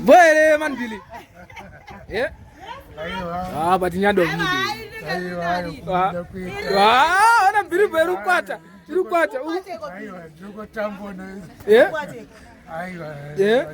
Boere man Billy. Yeah. Ah, but nyando Ah, ona Billy boy rukwata. Rukwata. Aiwa, ndinokutambo Yeah. Aiwa. Yeah.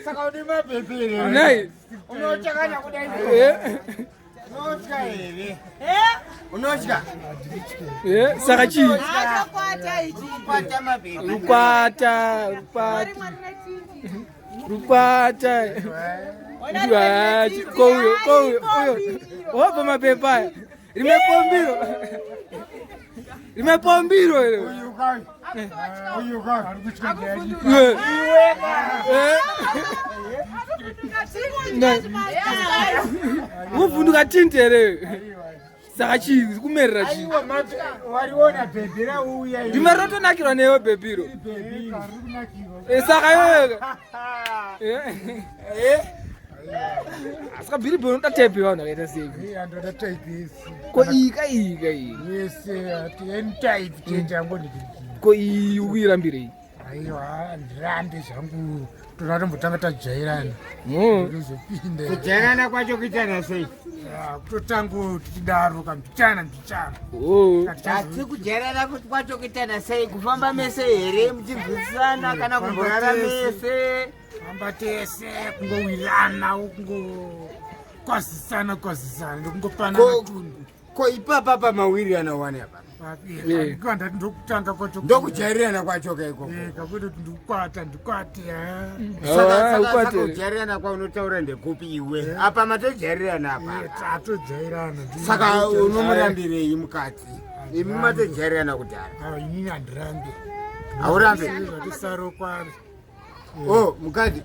Saka une mabhebhi here? Nei. Unochakanya kudai. Yeah. Unotya here? Unotya? Yeah, saka chii? Kwata mabhebhi. Rukwata, rukwata. Rukwata. Rukwata. Kouyo, kouyo, uyo. Wobva mapepa aya. Rimwe pombiro. Rimwe pombiro iro. Uyu kai. Uyu kai. Ari kutya ndiyani? Eh. Eh. Uvhunduka tinte here? Saka chii kumerera chii? Aiwa mabhe wariona bhebhi rauya. iri. Rimwe rotonakirwa newe bhebhiro. Bhebhi. Ari kunakirwa. Eh, Saka iwewe. Eh. Eh? Saka bhiribhi unoda type yevanhu vakaita sei? Eh, andoda type yese. Ko iyi ka iyi ka iyi. Yese ati any type chete yangondikinikini. Ko iyi ukuirambirei? Aiwa, ndirambe zvangu. Toda tombotanga tajairana. Ndozopinda. Kujairana kwacho kuitana sei? Ah, Kutotango tichidaro kambichana mbichana. Oh. Asi kujairana kwacho kuitana sei? Kufamba mese here muchinzwisisana kana kumborara mese? Famba tese kungowirana kungokwazisana kwazisana ndokungopana Ko- matundu. Ko ipapa pamawirirana wani apa? Eh. Ndati ndokutanga kwacho. Ndokujairirana kwacho ka ikoko. Eh, kakuti kuti ndikukwata ndikwate. ah. Saka Ah, saka ukwate. saka kujairana kwaunotaura ndekupi iwe? Apa matojairana apa. Eh, Tatojairana. Saka unomurambirei mukadzi? Imi matojairana kudhara. Ah, inini handirambi. Haurambi? Zvatisarokwa. Oh, mukadzi.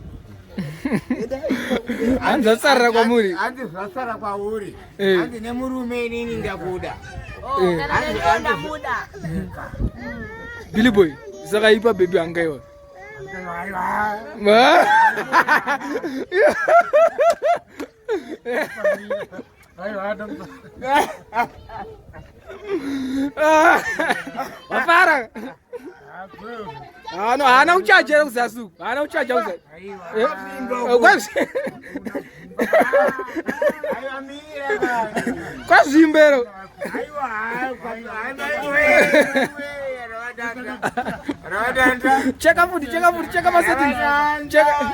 Hanzi zvasarira kwamuri. Hanzi zvasara kwauri. Eh. Hanzi nemurume inini ndakuda. Eh. Billy boy, saka ipa baby anga iwa. Aiwa. Aiwa. Wafara. Haana haana kuchaja here kuzasi uku. Haana kuchaja kuzasi. Aiwa. Eh, kwazvi- Aiwa mira. Kwazvimbero. Aiwa, aiwa. Ravadanda. Cheka futi, cheka futi, cheka masettings. Cheka.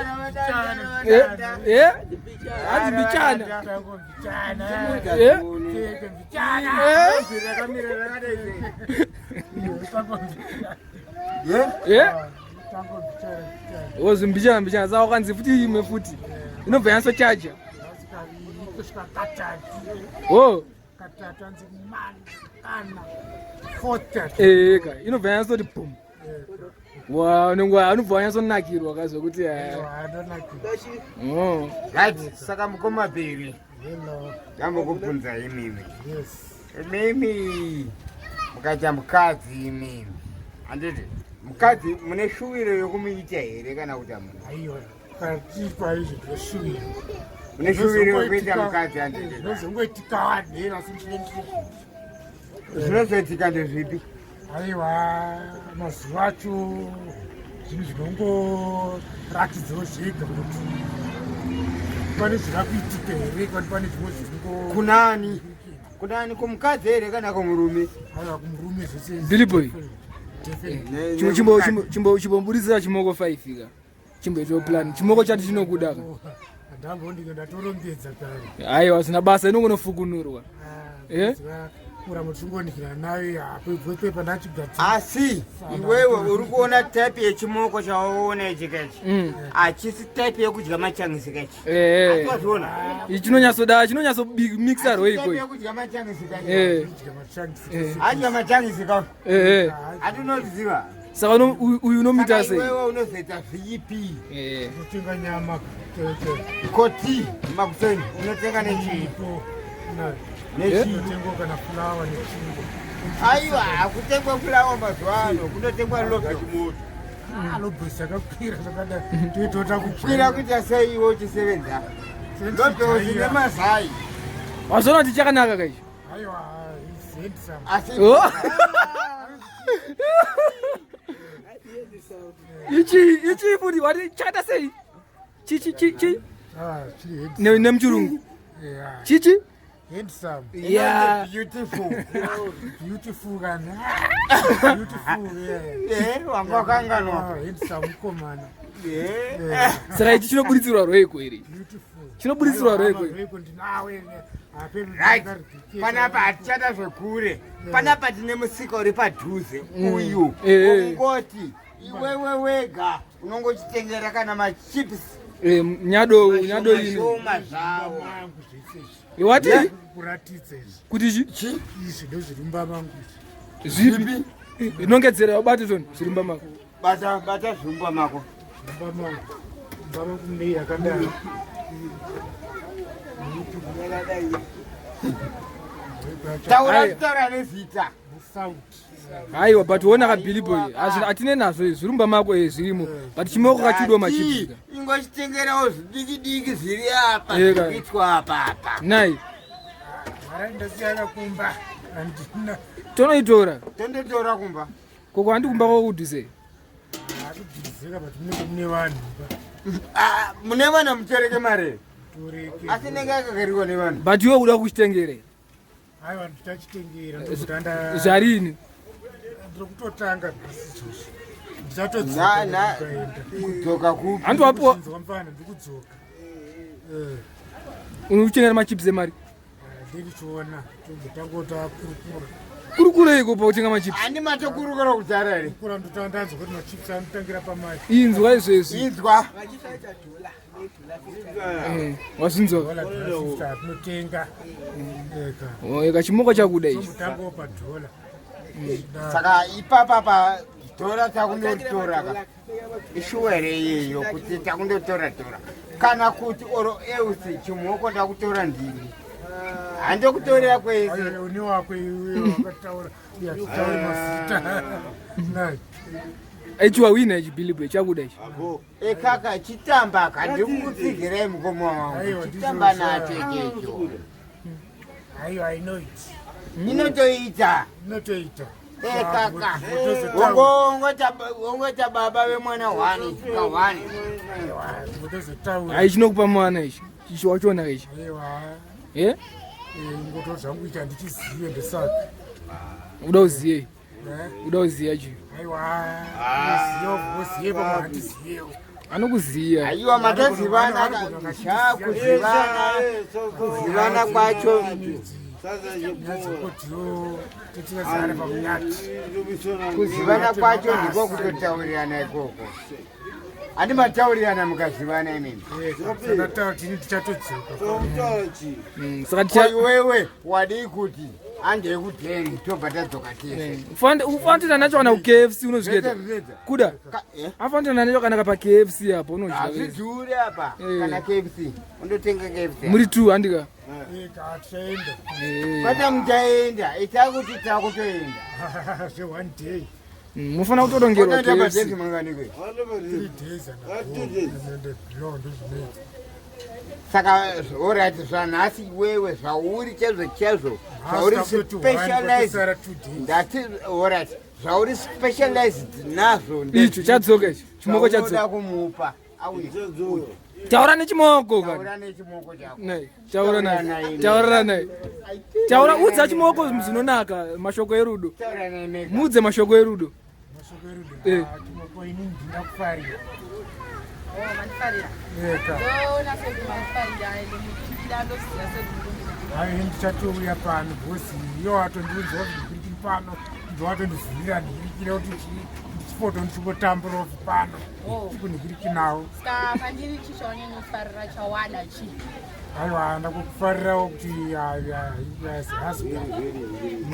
Eh, eh. Hanzi mbichana. Tango mbichana. Eh. Teke mbichana. Eh. Tango mbichana. Eh. Tango mbichana mbichana. Wozi mbichana mbichana saka wakanzi futi imwe futi. Inobva yansochaja. Nhasi kaviri kusvika katatu. Oh. Katatu anzi man kana. Fourth. Eh, ka inobva yanyatsoti boom. Wa unenge unobva wanyatsonakirwa ka zvekuti eh. Andonakirwa. Oh. Right, saka mukoma Bhiri, Hello. ndambokubvunza imimi. Yes. Imimi mukaita mukadzi imimi. Handiti mukadzi mune shuviro yokumuita here kana kuti hamuna? Aiwa. Kana tiitwa izvi ndinoshuvira. Mune shuviro yekuita mukadzi handiti? Zvinozongoitika wadera asi ndinenge Zvinozoitika ndezvipi? Aiwa, mazuva acho zvinhu zvinongoratidzawo zvega kuti pane zvira kuitika here kana pane zvimwe zviringo Kunani? Kunani kumukadzi here kana kumurume? Aiwa, kumurume zvese. Billy boy. Definitely. Ne- Chimbo chimbo nemukadzi. chimbo chimboburisira chimoko 5 ka. Chimboitawo plan. Chimoko chati chinokuda ka. Ndambondike ndatorongedza kare. Aiwa zina basa inongonofukunurwa. Eh? Kuramba tichingonikira nayo apo pandachigadzira. Asi iwewe uri kuona type yechimoko chawaona ichi kachi hachisi type yekudya machangisi kachi. Eh. Wazviona? Ichi chinonyatsoda chinonyatsomixa rwe Type iko. yekudya machangisi kachi. Eh. Kudya machangisi. Eh. Adya machangisi ka. Eh. eh. Hatinoziva. Saka uyu unomuita Saka sei? iwewe unozoita zvipi? Eh. Kutenga nyama. Tete. Koti makuseni unotenga nechii? Ipo. Na. Kunotengwa kana fulawa nechingwa. Aiwa, hakutengwa fulawa mazuva ano, kunotengwa lobes. Ah, lobes yakakwira zvakadai. Toitota kukwira kuita sei iwe uchisevenza? Lobes nemazai. Wazoona kuti chakanaka kaicho? Aiwa, it's handsome. Asi Oh. Ichi ichi futi wati chakaita sei? Chi chi chi chi Ah, chiri handsome. Nemuchirungu. Yeah. Chichi? Handsome. Yeah. Beautiful. Beautiful kana. Beautiful, yeah. Eh, wanga wakanganwa. Ah, handsome mukomana. Eh. Yeah. Saka ichi chinoburitsirwa rweiko iri? Beautiful. Chinoburitsirwa rweiko? Rweiko ndinawe. Right. Panapa hatichada zvekure. Panapa tine musika uri padhuze uyu. Ungoti iwewe wega unongochitengera kana machips. Eh, nyado nyado ini. Mashoma zvawo. Wati? Kuratidza izvi. Kuti chi? Izvi ndozviri mumba mangu izvi. Zvipi? Inongedzera ubate toni zviri mumba mako. Bata bata zviri mumba mako. Mumba mangu. Mumba mangu mune yakadai. Taura taura nezita. Sauti. Haiwa, but wona ka Billy Boy. Atine nazvo izvi zviri mumba mako zvirimo. But chimoko kachido machips. Ingochitengerawo zvidiki diki zviri apa zvikuitwa apa apa. Nai. Mara ndasiyana kumba. Handina. Tonoitora. Tondotora kumba. Koko handi kumba kwakudhuze. Hakudhuzeka but munenge mune vanhu. Ah, mune vanhu mutoreke mari. Toreke. Asi nenge akagarirwa nevanhu. But iwe uda kuchitengere. Aiwa ndichachitengera ndokutanda. Zvarini? Ndiri kutotanga nhasi izvozvo. Ndichatodzoka ndikaenda. Kudzoka kupi? Handi wapuwa. Mfana ndikudzoka. Eh. Unochengera machips emari? Ndirichiona tombotanga kurukura. Kurukureiko pautenga machips? Handi matokurukura kudhara here? Kurukura ndotandanzwa kuti machips anotangira pamari. Inzwa izvezvi. Inzwa. Wazvinzwa? Dola dola atinotenga. Eka. Oh, eka chimoko chakuda ichi. Tombotangawo padhola. Saka ipapa pa dhora takundotora ka. Ishuwa here iyeyo kuti takundotora tora. Kana kuti oro else chimoko ndakutora ndini. Handokutorera kwese. Une wako iwe wakataura. Uyachitaura mazita. Nai. Ichi wawina ichi Billy Boy chakuda ichi. Ekaka chitamba ka ndikukutsigirai mukoma wangu. Chitamba nacho ichecho. Aiwa, I know it. Inotoita. Inotoita. Ekaka. Wongoita baba vemwana hwani kahwani. Ngotozotaura. Hai chinokupa mwana ichi. Ichi wachona ichi. Aiwa. Eh? Ngoto zvangu ichi handichizive ndosaka. Uda uziye. Uda uziya chi. Aiwa. Uziye pamwe handiziyewo. Anokuziya. Aiwa matozivana sha kuzivana kuzivana kwacho. Kuzivana kwacho ndiko kutotaurirana ikoko. Handi mataurirana mukazivana imimi. Saka Ko iwewe wadii kuti handei kudheni tobva tadzoka tese. Ufanira nacho kana kuKFC unozviketa. Kuda. Afanira nacho kana pa KFC apo unodya. Hazvidhuri apa kana KFC. Undotenga KFC. Muri two handika. Tichaenda. Kwete muchaenda, ita kuti takutoenda. Zve one day. Mufanira kutorongerwa Unoenda KFC. padheni manganiko? 3 days and and below ndozvinoita. Saka alright zvanhasi iwewe zvauri chaizvo chaizvo zvauri specialized ndati alright zvauri specialized nazvo Icho chadzoka ichi. Chimoko chadzoka. kumupa auye. Taura nechimoko kani. Taura nechimoko chako. Nei, taura naye. Taura naye. Taura udza chimoko zvinonaka mashoko erudo. Taura naye mega. Muudze mashoko erudo. Mashoko erudo. Eh. Chimoko ini ndinakufarira. Oh, mandifarira. Eka. Ndoona sekuti mandifarira ende muchida ndoziva sekuti Hayi ndichatouya pano because iyo watondiudza kuti ndikirikiri pano ndowatondivhurira ndikirikire kuti chii ndichifoto ndichingotambura kuti pano chikundikirikinawo Saka pandiri chii chawanyanyofarira chawada chii? Aiwa ndakufarirawo kuti husband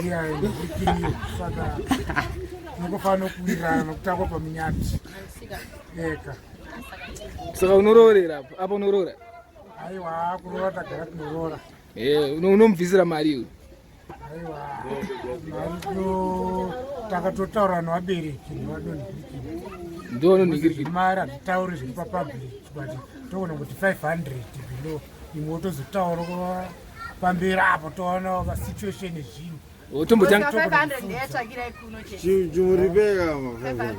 iya ndikirikiriyo saka tinongofanira kuwirirana nokuti ako paminyati Andisika. eka. Saka unoroorera apa. Apa unoroora. Aiwa kuroora tagara tinoroora. Eh, unomubvisira mari iwe. Aiwa, mari takatotaura nevabereki nevadonhirikini. Ndononhingirikini. Mari hatitauri zviri papublic but togona kuti 500 below imwe wotozotaura pamberi apo toona pasituation zvinhu. Otombotanga 500 ndeyetsvakirai kuno chete. Chimuripeka. 500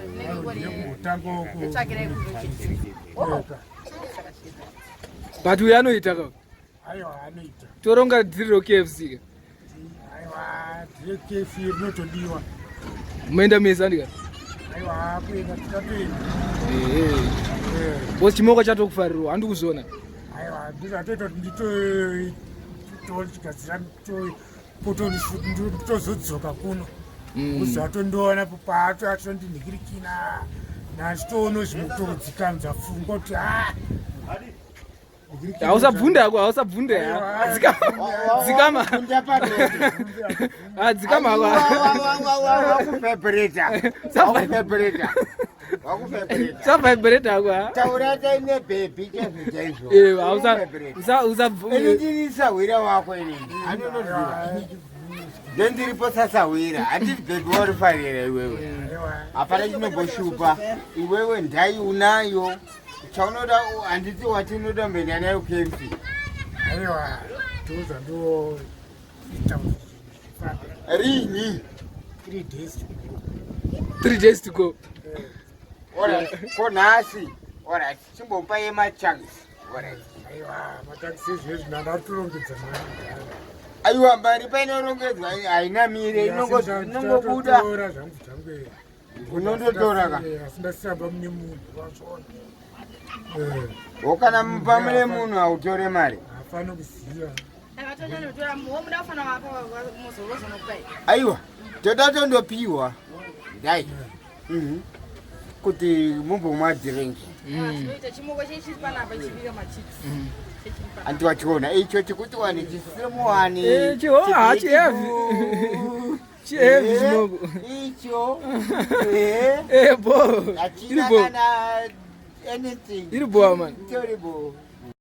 Ndeyekumbotanga tsvakirai kuno chete. ku But uyo anoita ka. Aiwa, anoita. Toronga dhiri roKFC ka. Aiwa, dhiri reKFC rinotodiwa. Moenda mese andika. Aiwa, kuenda tikatoenda. Eh. Boss chimoko chatokufarirwa, handi kuzviona. Aiwa, ndizvatoita kuti nditochigadzira nditozodzoka kuno. Kuzatondiona pato atondinhikirikina nachitoona zvinotodzikamza pfungwa kuti ah Hausabvunde hako, hausabvunde. Dzikama. Ah, dzikama hako. Wakufebreta. Wakufebreta. Wakufebreta. Savibrate hako. Ah. Taura taine bhebhi chaizvo chaizvo. Eh, hausa usa usabvunde. Ini ndiri sahwira wako inini. Anonoziva. Ndendiripo sasahwira. Handiti bhebhi warifarira iwewe. Hapana chinomboshupa. Iwewe ndai unayo. Chaunoda handiti watinoda mboenda nayo KFC. Aiwa, toza ndoita Rini. 3 days to go. 3 days to go. Alright. Ko nhasi. Alright. Chimbomupa yemachunks. Alright. Aiwa, mataxi ezvezvi ndandatorongedza mari. Aiwa, mari painorongedzwa haina mire, inongobuda. Tora zvangu zvangu. Unondotora ka. Asi ndasiramba mune munhu wazvona. Wo kana mupa mune munhu hautore mari. Hafani kuziva. Aiwa, toda tondopiwa. Dai. Kuti mumbomwa drink. Anti wachiona icho chikuti wani chisirimuwani. Icho hachi heavy. Chi heavy chimoko. Icho. Eh, bo. Iri Hachina bo. kana anything. Iri bo man. Terrible.